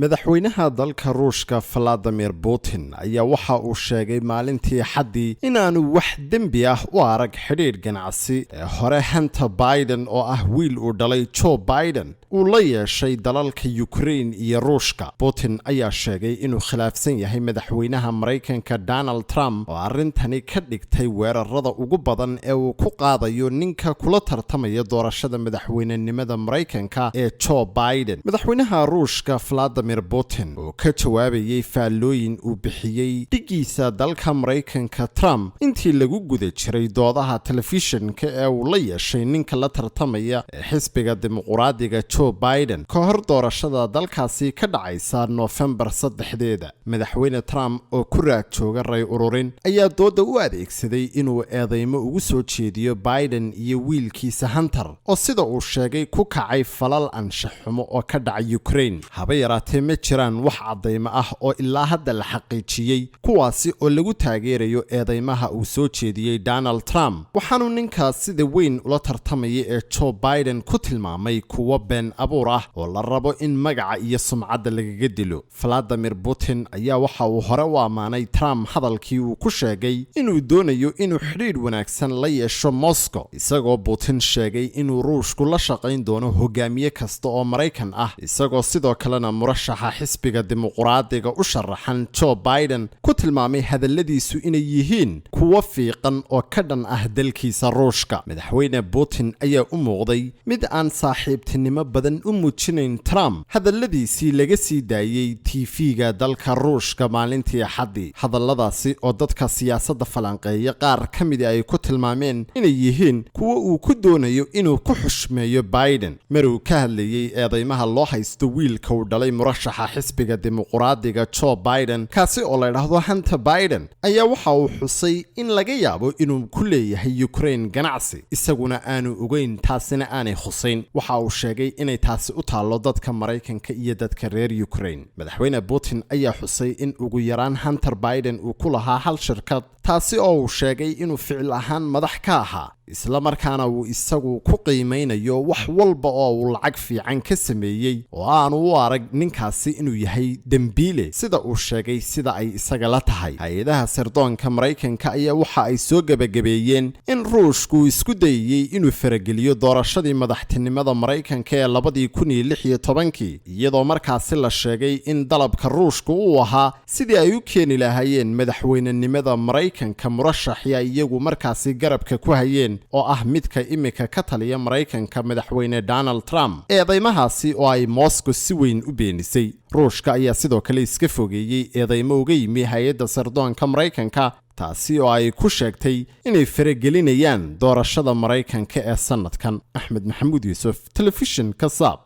Madaxweynaha dalka Ruushka Valadimir Putin ayaa waxa uu sheegay maalintii Axaddii inaanu wax dembi ah u arag xidhiidh ganacsi ee hore Hunter Biden, oo ah wiil uu dhalay Joe Biden, uu la yeeshay dalalka Ukraine iyo Ruushka. Putin ayaa sheegay inuu khilaafsan yahay madaxweynaha Maraykanka Donald Trump, oo arrintani ka dhigtay weerarada ugu badan ee uu ku qaadayo ninka kula tartamaya doorashada madaxweynenimada Maraykanka ee Joe Biden. Madaxweynaha Ruushka Vladimir Putin oo ka jawaabayay faallooyin uu bixiyey dhigiisa dalka Maraykanka Trump intii lagu guda jiray doodaha telefishinka ee uu la yeeshay ninka la tartamaya ee xisbiga Dimuquraadiga Joe Biden ka hor doorashada dalkaasi ka dhacaysa Noofembar 3-deeda. Madaxweyne Trump oo ku raad jooga ray ururin ayaa dooda u adeegsaday inuu eedeymo ugu soo jeediyo Biden iyo wiilkiisa Hunter, oo sida uu sheegay ku kacay falal anshax xumo oo ka dhacay Ukraine. Haba yaraatee, ma jiraan wax caddaymo ah oo ilaa hadda la xaqiijiyey kuwaasi oo lagu taageerayo eedeymaha uu soo jeediyey Donald Trump, waxaanu ninkaas sida weyn ula tartamaya ee Joe Biden ku tilmaamay kuwo been abuur ah oo la rabo in magaca iyo sumcadda lagaga dilo. Valadimir Putin ayaa waxa uu hore u ammaanay Trump hadalkii uu ku sheegay inuu doonayo inuu xidhiidh wanaagsan la yeesho Moscow, isagoo Putin sheegay inuu Ruushku la shaqayn doono hogaamiye kasta oo Maraykan ah, isagoo sidoo kalena murashaxa xisbiga Dimuquraadiga u sharaxan Joe Biden ku tilmaamay hadalladiisu inay yihiin kuwo fiiqan oo ka dhan ah dalkiisa Ruushka. Madaxweyne Putin ayaa u muuqday mid aan saaxiibtinimo badan u muujinayn Trump hadalladiisii laga sii daayey TV-ga dalka Ruushka maalintii Axaddii, hadalladaasi oo dadka siyaasadda falanqeeya qaar ka midi ay ku tilmaameen inay yihiin kuwo uu ku doonayo inuu ku xushmeeyo Biden. Maruu ka hadlayey eedeymaha loo haysto wiilka uu dhalay murashaxa xisbiga Dimuquraadiga Joe Biden, kaasi oo la idhaahdo Hunter Biden, ayaa waxa uu xusay in laga yaabo inuu ku leeyahay Ukraine ganacsi, isaguna aanu ogeyn, taasina aanay khusayn. Waxa uu sheegay inay taasi u taallo dadka Maraykanka iyo dadka reer Ukraine. Madaxweyne Putin ayaa xusay in ugu yaraan Hunter Biden uu ku lahaa hal shirkad, taasi oo uu sheegay inuu ficil ahaan madax ka ahaa, isla markaana uu isagu ku qiimaynayo wax walba oo uu lacag fiican ka sameeyey, oo aanu u arag ninkaasi inuu yahay dembiile, sida uu sheegay sida ay isaga la tahay. Hay-adaha sirdoonka Maraykanka ayaa waxa ay soo gebagabeeyeen in Ruushku isku dayayey inuu farageliyo doorashadii madaxtinimada Maraykanka ee 2016-kii, iyadoo markaasi la sheegay in dalabka Ruushku uu ahaa sidii ay u keeni lahaayeen madaxweynenimada Maraykanka murashaxii ay iyagu markaasi garabka ku hayeen, oo ah midka imika ka taliya Maraykanka, madaxweyne Donald Trump, eedeymahaasi oo ay Moscow si weyn u beenisay. Ruushka ayaa sidoo kale iska fogeeyey eedeymo uga yimi hay-adda sirdoonka Maraykanka, taasi oo ay ku sheegtay inay faragelinayaan doorashada Maraykanka ee sannadkan. Axmed Maxamuud Yuusuf, telefishinka Saab.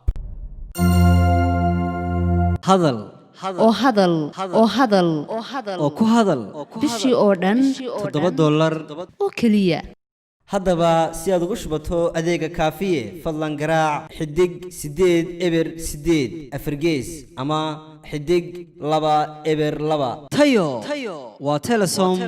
Hadal oo hadal oo hadal oo ku hadal bishii oo dhan $7 oo keliya. Haddaba si aad ugu shubato adeega Kaafiye, fadlan garaac *808 4gees ama *202. Tayo waa Telesom.